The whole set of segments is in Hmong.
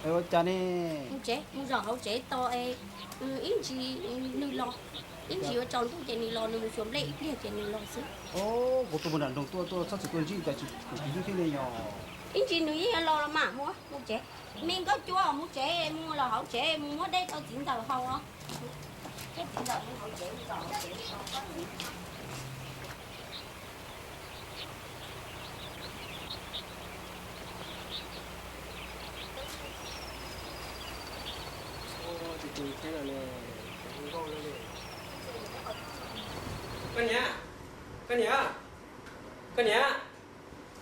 Ua cas ne? Mus tsev, mus zaum hauv tsev tos es ib ntsis nws los, ib ntsis yuav tsaus ntuj ces nws los, nws mus xyuas nplej ib pliag ces nws los xwb. Kuv tuaj mus nram nroog tuaj, tuaj txhob txwm tuaj ntsib cas tsis, tsis hlub thiab ne yog. Ib ntsis nws yeej yuav los los mas, mus, mus tsev. Me nkauj cua, mus tsev, mus los hauv tsev mus muab dej rau txiv ntxawm haus os. Koj niam, koj niam, koj niam,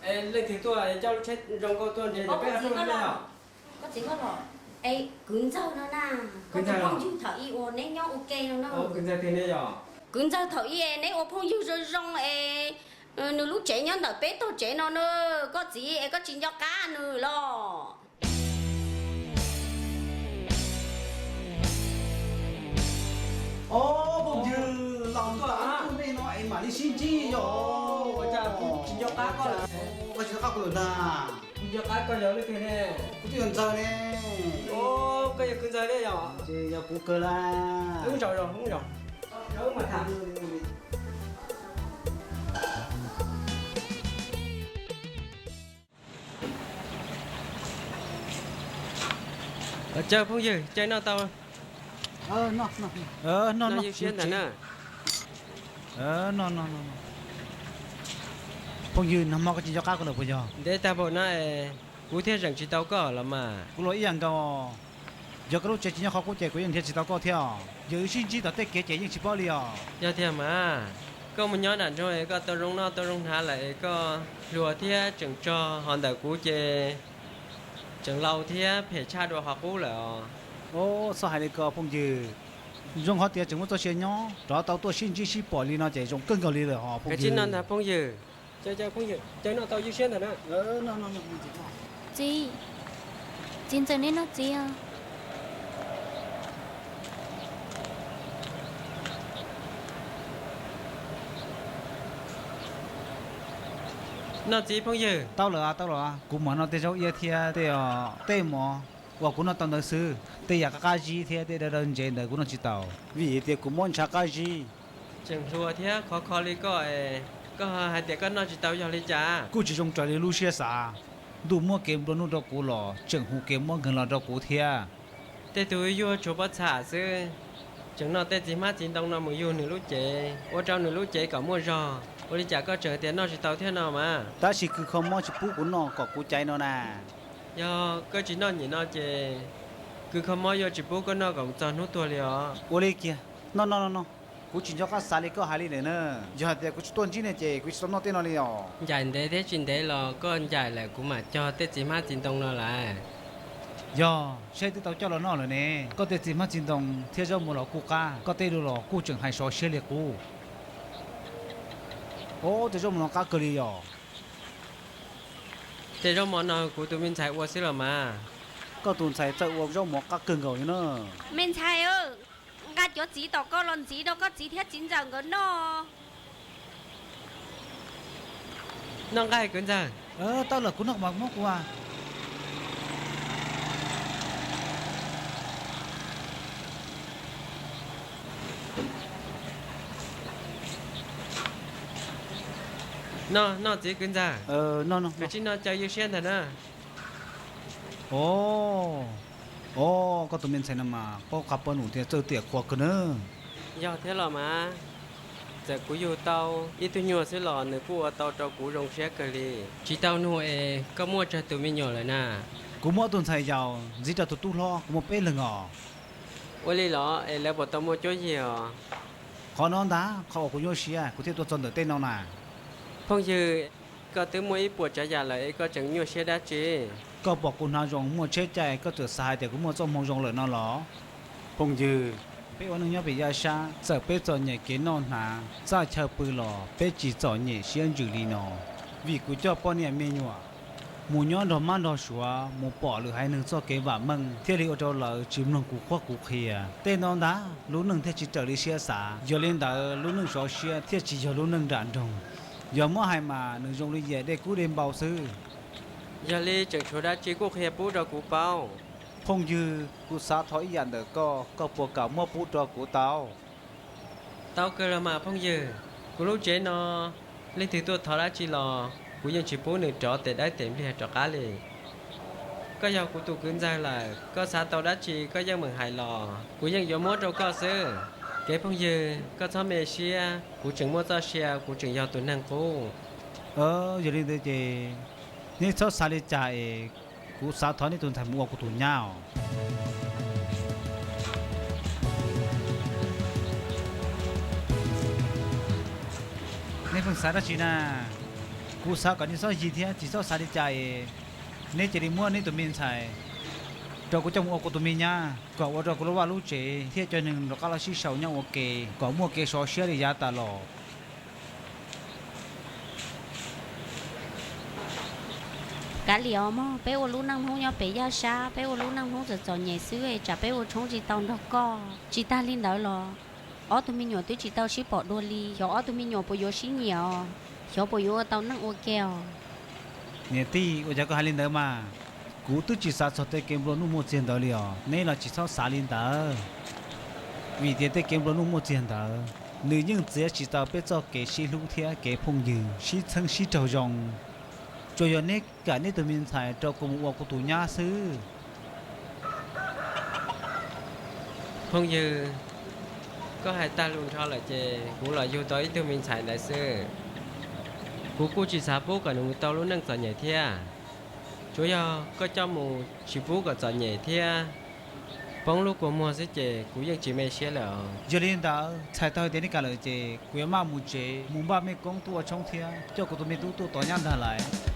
leej twg tuaj coj lub tsheb zoo nkauj tuaj nres peb ua luaj? Koj txiv, koj los, es kwv ntxawg no na, koj tus phooj ywg thaum ub uas neb nyob ua ke no na. Kwv ntxawg thaum ub es neb ua phooj ywg zoo zoo es nws lub tsev nyob ntawm peb tog tsev no na. Koj txiv es koj tsis nco qab nws los? Ob phooj ywg, laus tuaj nej no es mam li sib ntsib yog. Koj tsis nco qab kuv lawm ntag. Kuv nco qab koj yog leej twg ne? Kuv twb yog ntxawg ne. Koj yog kwv ntxawg ne yog? Ces yog kuv kawg lawm. Ub zaum, ub zaum. Caw phooj ywg, caw noj tau. Noj ywj siab ntag na. Phooj ywg, nag hmo koj tsis nco qab kuv lawm puas yog? Ntev tag npaum no es kuv thiaj zeem tsis tau koj los mas. Kuv los ib yam nkaus. Yog koj lub tsev tsis nyob qhov qub ces kuv yeej nrhiav tsis tau koj thiab. Yog wb sib ntsib tom tej kev ces yeej tsis paub li os. Yog tiag mas, koj mus nyob nram nroog es koj tau zoo noj tau zoo hnav lawm es koj hluas thiab tseem tsog, ho ntawm kuv ces tseem laus thiab phem tshaj dua qhov qub lawm os. Txhob hais li ko phooj ywg. Zoo qhov tias tseem muaj txoj sia nyob rov tau tuaj sib ntsib sib pom li no ces zoo kawg nkaus li lawm hos phooj ywg. Phooj ywg, caw phooj ywg, caw noj tau ywj siab ntag na. Txiv, txiv ntxawm neb noj txiv os. Noj txiv phooj ywg. Tau lawm, tau lawm, kuv mam noj tej zaub iab thiab tej, tej mov uas kuv noj tau ntawd xwb. Tej yam qab qab zib thiab tej daw daw ntsev ntawd kuv noj tsis tau, vim tias kuv mob ntshav qab zib. Tseem hluas thiab khov kho li koj es koj hais tias koj noj tsis tau yog li cas? Kuj tsis zoo raws li lub siab xav. Ntuj muab kev nplua nuj rau kuv los tseem hu kev mob nkeeg los rau kuv thiab. Tej tug yuag tshuav pob txha xwb, tseem noj tej txiv hmab txiv ntoo no mus yug nws lub cev, ua rau nws lub cev kom muaj zog. Ua li cas koj tseem tias noj tsis tau thiab no mas? Tab sis kws kho mob tsis pub kuv noj kom kuv caiv no na. Yog koj tsis noj nyem no ces kws kho mob yuav tsis pub koj noj kom txog hnub tuag li os. Ua li kiag, noj noj noj noj. Kuv tsis nco qab xav li koj hais li lawm na. Yog hais tias kuv tsis tuaj ntsib nej ces kuv tsis tau noj tej no li os. Ncaim ntev thiab tsis ntev los koj ncaim lawm kuv mam cog tej txiv hmab txiv ntoo no lawm. Yog, seb twb tau coj los noj lawm ne. Koj tej txiv hmab txiv ntoo thiab zaub mov los kuj qab, koj tej dua los kuj tseem hais sov siab li qub. Ob, tej zaub mov no qab kawg li yom. Tej zaub mov no kuv tus me ntxhais ua xwb los mas. Koj tus ntxhais txawj ua zaub mov qab kawg nkaus li na. Me ntxhais, nqa cov txiv tom koj los ntxiv rau koj txiv thiab txiv ntxawm nkawd noj. Noj nqaij kwv ntxawg. Tau lawm, kuv noj mas muab kuv a. Noj, noj txiv kwv ntxawg. Noj, noj, noj. Koj tsis noj caw ywj siab ntag na. Os, koj tus me ntxhais no mas paub qab paub num thiab txawj tiam qhua kawg na. Yog thiab los mas, txawm kuv yug tau ib tug nyuag xwb los nws kuj ua tau rau kuv zoo siab kawg li. Tsis tau nug es koj muaj tsawg tus me nyuam lawm na? Kuv muaj ob tug ntxhais yaus, ntxiv rau tus tub hlob kuv muaj peb leeg os. Ua li los es lawv puas tau muaj cuab yig os? Qhov no ntag qhov uas kuv nyuaj siab kuv thiaj tuaj txog ntawm tej no na. Phooj ywg, koj twb muaj ib puas tsav yam lawm es koj tseem nyuaj siab dab tsi? Koj pom kuv hnav zoo muaj tsheb caij koj txawm xav hais tias kuv muaj txoj hmoo zoo lawm no los? Phooj ywg, peb ua neej nyob pem yaj sab, txawm peb txom nyem kev noj hnav, txaj chaw pw los peb tsis txom nyem siab ntsws li no, vim kuv coj poj niam me nyuam mus nyob nrog mab nrog suav, mus pom lwm haiv neeg txoj kev vam meej thiaj li ua rau lawv tsis mloog kuv qhuab kuv qhia. Tej no ntag lub neej thiaj tsis raws li siab xav, yog li ntawd lub neej sov siab thiaj tsis yog lub neej nram nroog. Yog muab hais mas nws zoo li yam dej kub dej npau xwb. Yog li tseem tshuav dab tsi kuj qhia pub rau kuv paub. Phooj ywg, kuv xav thov ib yam ntawm koj, koj puas kam muab pub rau kuv tau? Tau kawg los mas phooj ywg, kuv lub tsev no leej twg tuaj thov dab tsi los kuv yeej tsis pub nws rov tes dawb tes npliag rov qab li. Koj yog kuv tus kwv ntxawg lawm, koj xav tau dab tsi koj yeej meem hais los kuv yeej yuav muab rau koj xwb. Kev phooj ywg, koj txhob me siab, kuv tseem muaj txoj sia, kuv tseem yog tus neeg qub. Yog li ntawd ces neb txhob xav li cas es kuv xav thov neb tus ntxhais mus ua kuv tus nyab os. Neb pheej xav dab tsi na? Kuv xav kom neb txhob yig thiab tsis txhob xav li cas es neb cia li muab neb tus me ntxhais rau kuv coj mus ua kuv tus me nyab, kom ua rau kuv lub vaj lub tsev thiab cov neeg rov qab los sib sau nyob ua ke, kom muaj kev sov siab li yav tas los. Kav liam os mog, peb ua lub neej Hmoob nyob pem yaj sab, peb ua lub neej Hmoob txom txom nyem xwb, tsam peb ua tshoob tsis tau nrog koj. Tsis tag li ntawd los ob tug me nyuam twb tsis tau sib pom dua li, xyov ob tug me nyuam puas yuav sib nyiam os, xyov puas yuav ua tau neej ua ke os. Niam tij, ua cas koj hais li ntawd mas? Kuv twb tsis xav txog tej kev nplua nuj muaj txiag ntawd li os, neb los tsis txhob xav li ntawd. Vim tias tej kev nplua nuj muaj txiag ntawd, nws yeej txiav tsis tau peb txoj kev sib hlub thiab kev phooj ywg sib txheeb sib raug zoo. Tsuas yog neb kam neb tus me ntxhais rau kuv mus ua kuv tus nyab xwb. Phooj ywg, koj hais tag lus nrho lawm ces kuv los yug tau ib tug me ntxhais ntawd xwb. Kuv kuj tsis xav pub kom nws mus tau lub neej txom nyem thiab. Tsuas yog koj coj mus tsis pub kom txom nyem thiab poob lub kua muag xwb ces kuv yeej tsis me siab lawm os. Yog li ntawd, txhais tau hais tias neb kam lawm ces kuv yuav maj mus tsev mus npaj mej koob tuaj ua tshoob thiab coj kuv tus me tub tuaj tos nyab ntag lais.